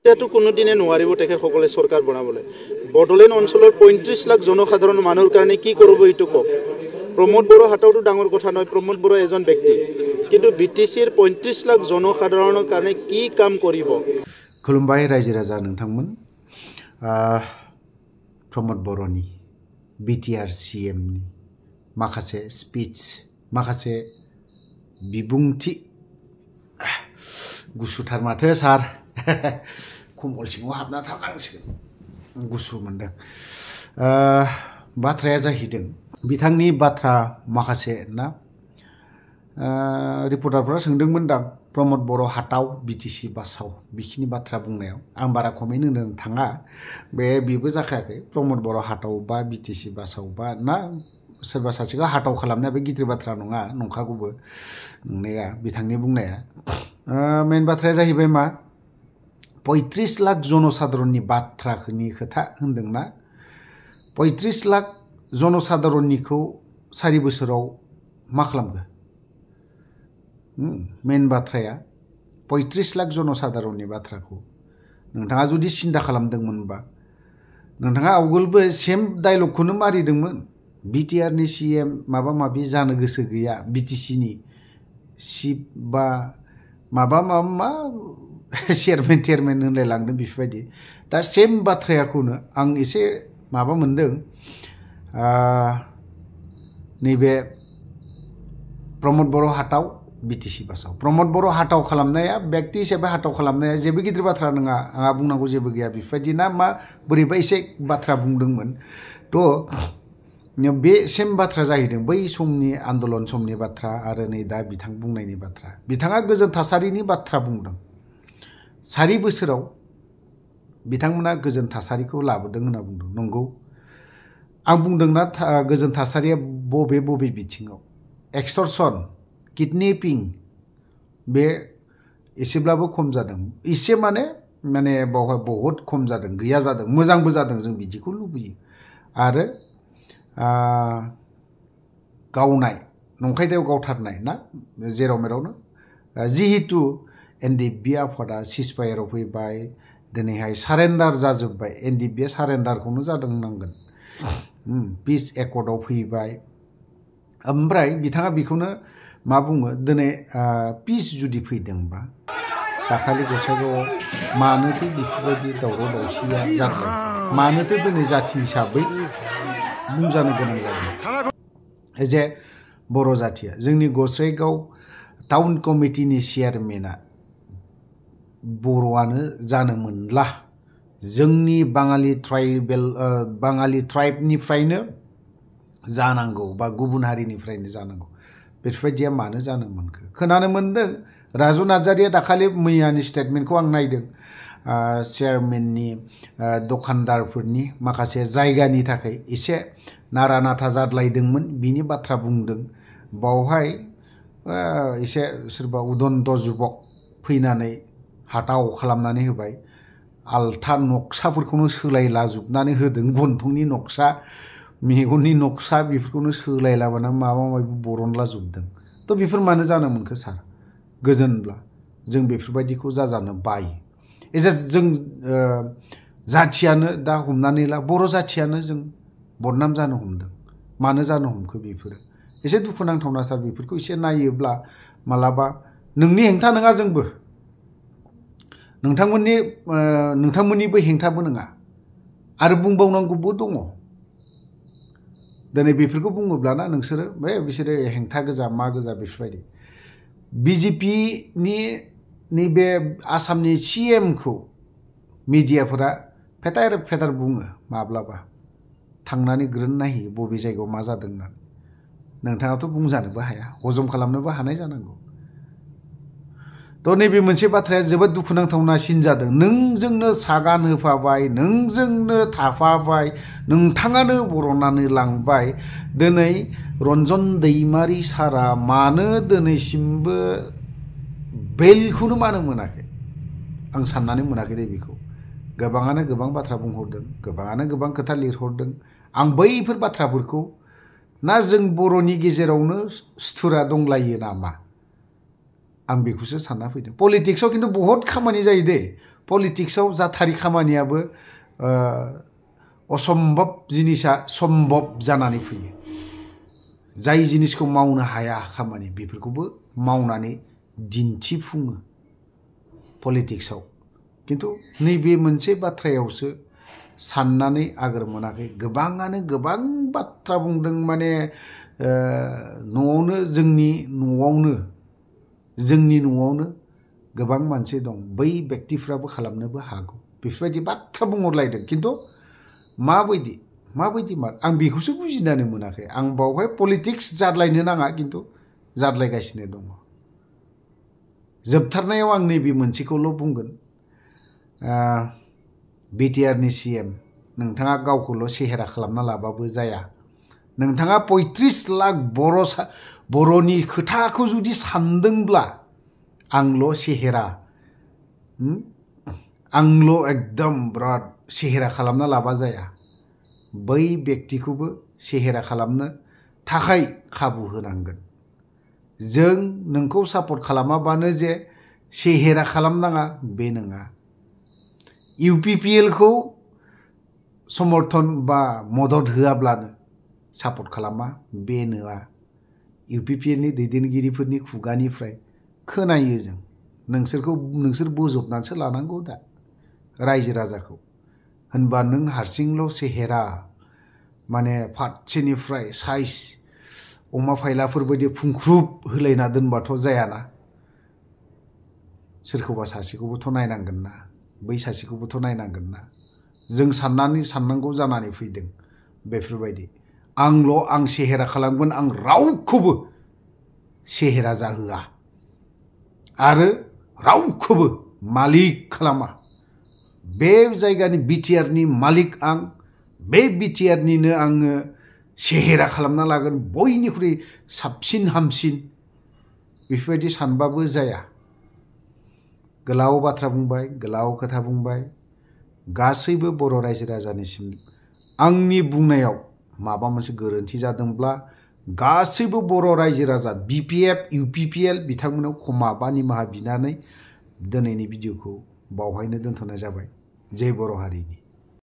এতিয়াতো কোনোদিনে নোৱাৰিব তেখেতসকলে চৰকাৰ বনাবলৈ। বড়োলেণ্ড অঞ্চলৰ ৩৫ লাখ জনসাধাৰণ মানুহৰ কাৰণে কি কৰিব এইটো কওক। প্ৰমোদ বড়ো হাততো ডাঙৰ কথা নহয়, প্ৰমোদ বড়ো এজন ব্যক্তি, কিন্তু BTCৰ ৩৫ লাখ জনসাধাৰণৰ কাৰণে কি কাম কৰিব। খুলুমবাই ৰাইজো ৰাজা नोंथांमोन, प्रमोद बर'नि BTR CMनि माखासे स्पीच, माखासे बिबुंथि, गुसुथार माथो सार, कम्बल सिङाव हाबना थानांसिगोन, गुसु मोनदों। बाथ्राया जाहैदों बिथांनि बाथ्रा माखासे ना रिपर्टारफोरा सोंदोंमोन दां प्रमोद बर' हाटाव BTC बासाव बिखिनि बाथ्रा बुंनायाव आं बारा कमेन्ट होनो थाङा, बेबो जाखायाखै। प्रमोद बर' हाटाव बा BTC बासाव बा ना सोरबा सासेखौ हाटाव खालामनाया बे गिदिर बाथ्रा नङा, नंखागौबो नंनाया बिथांनि बुंनाया। मेन बाथ्राया जाहैबाय मा 35 लाख जनसाधारननि बाथ्रानि खोथा होनदोंना। 35 लाख जनसाधारननिखौ 4 बोसोराव मा खालामगोन? मेन बाथ्राया 35 लाख जनसाधारननि बाथ्राखौ नोंथाङा जुदि सिन्था खालामदोंमोनबा नोंथाङा आवगोलबो सेम डायलगखौनो मारिदोंमोन। BTRनि CM माबा माबि जानो गोसो गैया, BTCनि चिफ बा माबा मा चेयारमेन टेयारमेन होनलायलांदों बेफोरबायदि। दा सेम बाथ्राखौनो आं एसे माबा मोनदों नैबे प्रमोद बर' हाटाव BTC बासाव। प्रमोद बर' हाटाव खालामनाया व्यक्ति हिसाबै हाटाव खालामनाया जेबो गिदिर बाथ्रा नङा, आंहा बुंनांगौ जेबो गैया बेफोरबायदि ना मा बोरैबा एसे बाथ्रा बुंदोंमोन। थ' बे सेम बाथ्रा जाहैदों बै समनि आन्दलन समनि बाथ्रा आरो नै दा बिथां बुंनायनि बाथ्रा। बिथाङा गोजोन थासारिनि बाथ्रा बुंदों। 4 बोसोराव बिथांमोना गोजोन थासारिखौ लाबोदों होनना बुंदों। नंगौ, आं बुंदोंना गोजोन थासारिया बबे बबे बिथिङाव। एक्सटर्सन, किडनेपिं बे एसेब्लाबो खम जादों। एसे माने बावहाय बहुत खम जादों, गैया जादों, मोजांबो जादों, जों बिदिखौ लुबैयो। आरो गावनाय, नंखायदायाव गावथारनाय ना जेराव मेरावनो, जिहेतु NDP आफादा सिजफायाराव फैबाय, दिनैहाय सारेन्डार जाजोब्बाय। NDP सारेन्डारखौनो जादों होननांगोन। पिस एकर्डआव फैबाय। ओमफ्राय बिथाङा बेखौनो मा बुङो, दिनै पिस जुदि फैदोंबा दाखालि गसाइगावआव मानोथो बेफोरबायदि दावराव दावसिया जादों, मानोथो दिनै जाथि हिसाबै बुंजानो गोनां जादों जे बर' जाथिया। जोंनि गसाइगाव टाउन कमिटिनि चेयारमेना बर'आनो जानो मोनला, जोंनि बाङालि ट्राइबनिफ्रायनो जानांगौ बा गुबुन हारिनिफ्रायनो जानांगौ। बेफोरबायदिया मानो जानो मोनखो? खोनानो मोनदों राजु नार्जारिया दाखालि मैयानि स्टेटमेन्टखौ आं नायदों, चेयारमेननि दखानदारफोरनि माखासे जायगानि थाखाय एसे नारा नाथा जादलायदोंमोन बिनि बाथ्रा बुंदों। बावहाय एसे सोरबा उदन्त जुबक फैनानै हाटाव खालामनानै होबाय, आल्था नक्साफोरखौनो सोलायलाजोबनानै होदों, गन्थंनि नक्सा, मेगननि नक्सा बेफोरखौनो सोलायलाबाना माबा माबि बरनलाजोबदों। थ' बेफोर मानो जानो मोनखो सार? गोजोनब्ला जों बेफोरबायदिखौ जाजानो बायो। एसे जों जाथियानो दा हमनानै ला बर' जाथियानो जों बदनाम जानो हमदों। मानो जानो हमखो बेफोरो? एसे दुखुनांथावना सार। बेफोरखौ एसे नायोब्ला मालाबा नोंनि हेंथा नङा, जोंबो नोंथांमोननिबो हेंथाबो नङा, आरो बुंबावनांगौबो दङ। दिनै बेफोरखौ बुङोब्लाना नोंसोरो बिसोरो हेंथा गोजा मा गोजा बेफोरबायदि। BJPनि नैबे आसामनि CMखौ मिडियाफोरा फेटार बुङो माब्लाबा, थांनानै ग्रोन नायहैयो बबे जायगायाव मा जादों होननानै। नोंथाङाथ' बुंजानोबो हाया, हजम खालामनोबो हानाय जानांगौ। थ' नैबे मोनसे बाथ्राया जोबोद दुखुनांथावनासिन जादों। नोंजोंनो सागान होफाबाय, नोंजोंनो थाफाबाय, नोंथाङानो बरनानै लांबाय। दिनै रन्जन दैमारि सारा मानो दिनैसिमबो बेलखौनो मानो मोनाखै? आं साननानै मोनाखै दे बेखौ। गोबाङानो गोबां बाथ्रा बुंहरदों, गोबाङानो गोबां खोथा लिरहरदों। आं बैफोर बाथ्राफोरखौ ना जों बर'नि गेजेरावनो सुथुरा दंलायो नामा? आं बेखौसो सानना फैदों पलिटिक्सआव खिन्थु बहुत खामानि जायो दे पलिटिक्सआव जाथारि खामानियाबो असम्भब जिनिसा सम्भब जानानै फैयो जाय जिनिसखौ मावनो हाया खामानि बेफोरखौबो मावनानै दिन्थिफुङो पलिटिक्सआव खिन्थु नैबे मोनसे बाथ्रायावसो साननानै आगोर मोनाखै गोबाङानो गोबां बाथ्रा बुंदों माने न'आवनो जोंनि न'आवनो गोबां मानसि दं बै व्यक्तिफ्राबो खालामनोबो हागौ बेफोरबायदि बाथ्रा बुंहरलायदों खिन्थु माबायदि आं बेखौसो बुजिनानै मोनाखै आं बावहाय पलिटिक्स जादलायनो नाङा खिन्थु जादलायगासिनो दङ जोबथारनायाव आं नैबे मोनसेखौल' बुंगोन बिटिआरनि सीएम नोंथाङा गावखौल' सेहेरा खालामना लाबाबो जाया नोंथाङा 35 लाख बर'नि खोथाखौ जुदि सानदोंब्ला आंल' सेहेरा आंल' एकदम बिराद सेहेरा खालामना लाबा जाया बै व्यक्तिखौबो सेहेरा खालामनो थाखाय खाबु होनांगोन जों नोंखौ सापर्ट खालामाबानो जे सेहेरा खालामनाङा बे नङा UPPL खौ समर्थन बा मदद होआब्लानो सापर्ट खालामा बे नङा UPPL नि दैदेनगिरिफोरनि खुगानिफ्राय खोनायो जों नोंसोर बोजबनानैसो लानांगौ दा रायजो राजाखौ होनबा नों हारसिंल' सेहेरा माने फारसेनिफ्राय साइज अमा फायलाफोर बायदि फुंख्रुब होलायना दोनबाथ' जायाना सोरखौबा सासेखौबोथ' नायनांगोन ना बै सासेखौबोथ' नायनांगोन ना जों साननांगौ जानानै फैदों बेफोरबायदि आं सेहेरा खालामगोन आं रावखौबो सेहेरा जाहोआ आरो रावखौबो मालिक खालामा बे जायगानि बिटिआरनि मालिक आं बे बिटिआरनिनो आङो सेहेरा खालामना लागोन बयनिख्रुइ साबसिन हामसिन बेफोरबायदि सानबाबो जाया गोलाव बाथ्रा बुंबाय गोलाव खोथा बुंबाय गासैबो बर' रायजो राजानिसिम आंनि बुंनायाव माबा मोनसे गोरोन्थि जादोंब्ला गासैबो बर' रायजो राजा BPF UPPL बिथांमोनाव क्षमा बा निमाहा बिनानै दिनैनि भिडिअखौ बावहायनो दोनथ'नाय जाबाय जय बर' हारिनि